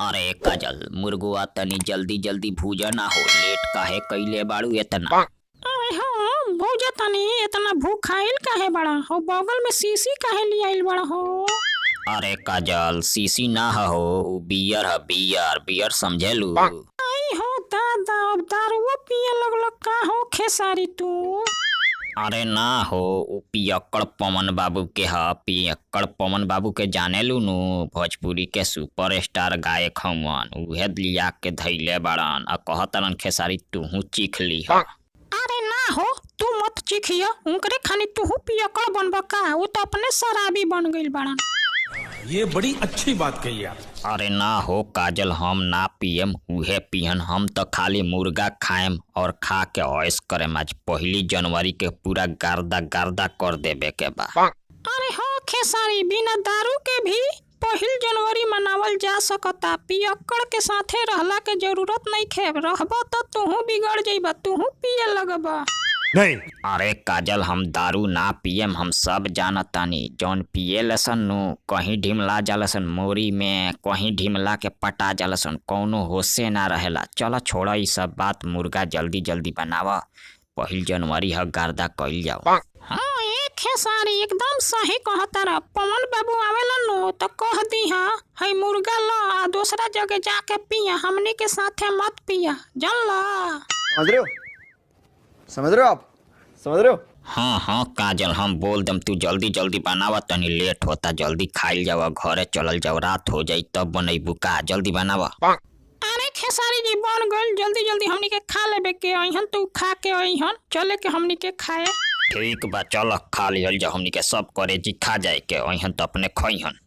अरे काजल, मुर्गवा तनी जल्दी जल्दी भूजा ना हो, लेट काहे कइले बाड़ू एतना? अरे हाँ, भूजा तनी। इतना भूख आइल काहे बड़ा हो? बगल में शीशी काहे ले आइल बड़ा हो? अरे काजल, सीसी ना हो, उ बियर ह, बियर। बियर समझेलू? आई हो दादा, अब दारुओ पिए लगल का हो खेसारी तू? अरे ना हो, उ पियक्कड़ पवन बाबू के ह। पियक्कड़ पवन बाबू के जानेलू नु? भोजपुरी के सुपर स्टार गायक हवन। उहे लिया के धइले बाड़न आ कहतरन खेसारी तुहू चीख लीह। अरे ना हो, तू मत चिखिया। उनकरे खानी तुहू पियकड़ बनब का? वो तो अपने शराबी बन गइल बाड़न। ये बड़ी अच्छी बात कही आप। अरे ना हो काजल, हम ना पियम, उहे पियन। हम तो खाली मुर्गा खाएम और खा के ऐश करेम। आज 1 जनवरी के पूरा गर्दा गर्दा कर देबे के बा। अरे हो खेसारी, बिना दारू के भी 1 जनवरी मनावल जा सकता। पियक्कड़ के साथे रहला के जरूरत नहीं खे। रहब तो तुहू बिगड़ जइबा, तुहू पिए लगबा। नहीं। अरे काजल, हम दारू ना पियम, हम सब जानतानी। जौन पिए लसन नु, कहीं ढिमला जालसन मोरी में, कहीं ढिमला के पटा जालसन, कौनो होशे ना रहेला। चल छोड़ ई सब बात, मुर्गा जल्दी जल्दी बनावा, 1 जनवरी ह, गर्दा कइल जाओ। हाँ ए खेसारी, एकदम सही कहता रह। पवन बाबू आवेला नु तो कह दी है मुर्गा ल आ दूसरा जगह जाके पिया, हमनी के साथे मत पिया, जानला? समझ रहे हो? समझ रहे हो आप? समझ रहे हो? हाँ काजल, हम बोल दम। तू जल्दी जल्दी बनावा, तनी लेट होता, जल्दी खाइल जाओ, घरे चलल जाओ। रात हो जाई तब बनैबू का? जल्दी बनावा। अरे खेसारी जी, बन गइल। जल्दी जल्दी हमनी के खा लेबे के। अइहन तू खा के अइहन, चले के हमनी के खाए। ठीक बा, चल खा लिहल जाओ। हमनी के सब करे जी खा जाए के, अइहन तो अपने खइहन।